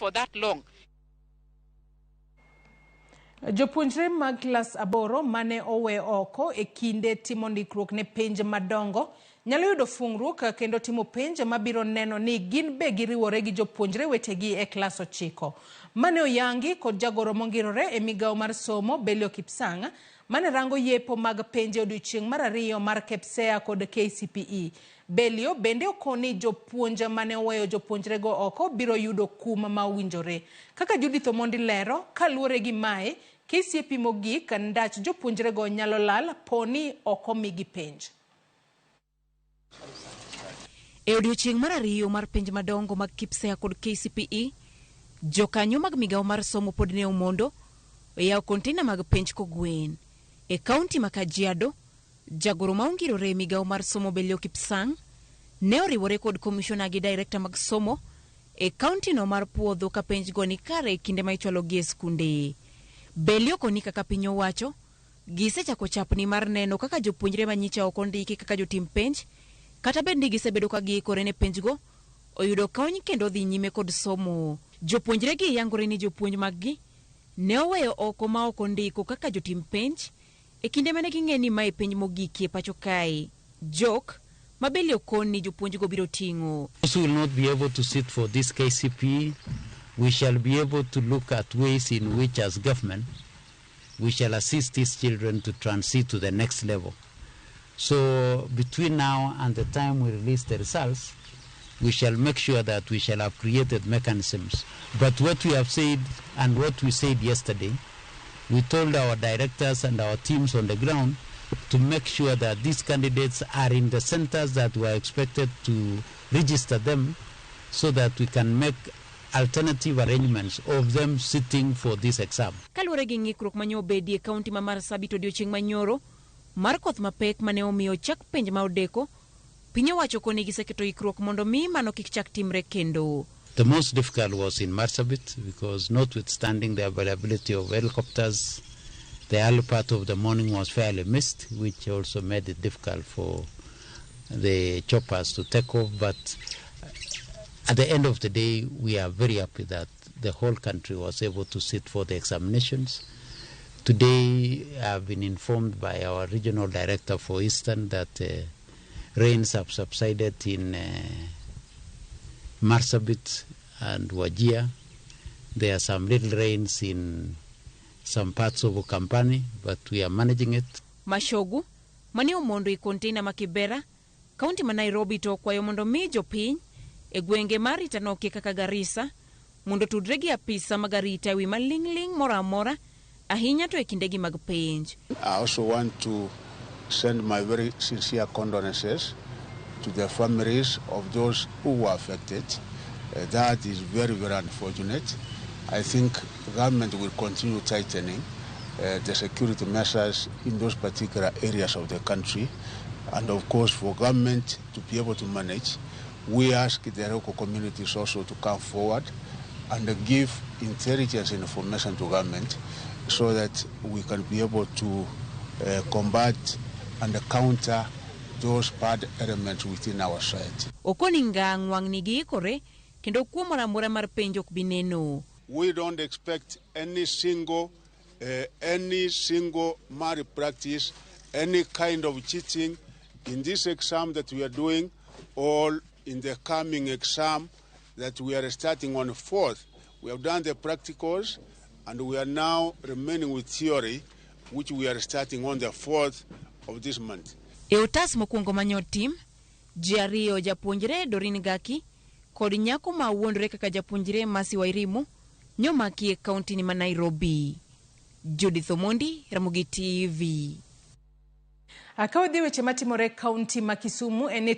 for that long. Jopuonjre mag klas aboro mane owe oko e kinde timo ndikruok ne penj madongo nyalo yudo fungruok kendo timo penj mabiro neno ni gin be giriwore gi jopuonjre wetegi e klas ochiko. Mane oyangi kod jagoro mongirore e migawo mar somo Belio Kipsang mane rango yepo mag penj e odiochieng' mar ariyo mar KPSEA kod KCPE. Belio bende okoni jopuonj mane oweyo jopuonjrego oko biro yudo kum ma owinjore. Kaka Judith Omondi lero, kaluwore gi mae, KCPE mogik ndach jopuonjrego nyalo lal po ni ok omigi penj. E odiochieng' mar ariyo mar penj madongo mag KPSEA kod KCPE, jokanyo mag migawo mar somo pod ne omondo e yawo konteina mag penj kogwen. E kaunti ma Kajiado, jagoro ma ongirore e migawo mar somo Belio Kipsang ne oriwore kod komishona gi direkta mag somo e kaunti no mar puodho ka penj go ni kare e kinde ma ichwalogi e skunde. Belio koni kaka piny owacho, gisechako chapni mar neno kaka jopuonjre manyicha ok ondiki kaka jotim penj, kata bed ni gisebedo ka giikore ne penjgo, oyudo kony kendo dhi nyime kod somo. Jopuonjre gi yangore ni jopuonj maggi ne oweyo oko ma ok ondiko kaka jotim penj e kinde mane ging'e ni mae penj mogikie pacho kae. Jok ma Belio koni ni jopuonjgo biro ting'o. Those who will not be able to sit for this KCPE, we shall be able to look at ways in which as government we shall assist these children to transit to the next level. So between now and the time we release the results, we shall make sure that we shall have created mechanisms. But what we have said and what we said yesterday, we told our directors and our teams on the ground to make sure that these candidates are in the centers that were expected to register them so that we can make alternative arrangements of them sitting for this exam. Kaluwore gi ng'ikruok mane obedie e kaunti ma Marsabit odiochieng' manyoro mar koth mapek mane omiyo chak penj ma odeko, piny owacho koni giseketo ikruok mondo mi mano kik chak timre kendo. The most difficult was in Marsabit because notwithstanding the availability of helicopters, the early part of the morning was fairly mist, which also made it difficult for the choppers to take off. But at the end of the day, we are very happy that the whole country was able to sit for the examinations. Today, I've been informed by our regional director for Eastern that rains have subsided in Marsabit and Wajir. There are some little rains in some parts of Ukambani, but we are managing it. Mashogu mane omondo e konteina ma Kibera, kaunti ma Nairobi to okwayo mondo mi jopiny e gwenge ma arita nokie kaka Garissa mondo otudre gi apisa mag arita ewi maling'ling' moro amora ahinya to e kindegi mag penj. I also want to send my very sincere condolences to the families of those who were affected. That is very, very unfortunate. I think government will continue tightening the security measures in those particular areas of the country. And of course, for government to be able to manage, we ask the local communities also to come forward and give intelligence information to government so that we can be able to combat and counter those bad elements within our society. Okoni ngang' wang'ni giikore kendo kuo moro amora mar penj ok bi neno. We don't expect any single malpractice, any kind of cheating in this exam that we are doing or in the coming exam that we are starting on the 4th. We have done the practicals and we are now remaining with theory, which we are starting on the 4th of this month. E otas mokwongo manyotim, ji ariyo japuonjre Doreen Gaki kod nyako ma wuondore kaka japuonjre Mercy Wairimu nyomaki e kaunti ma Nairobi. Judith Omondi, Ramogi TV. Ka wadhi weche matimore e kaunti ma Kisumu en ni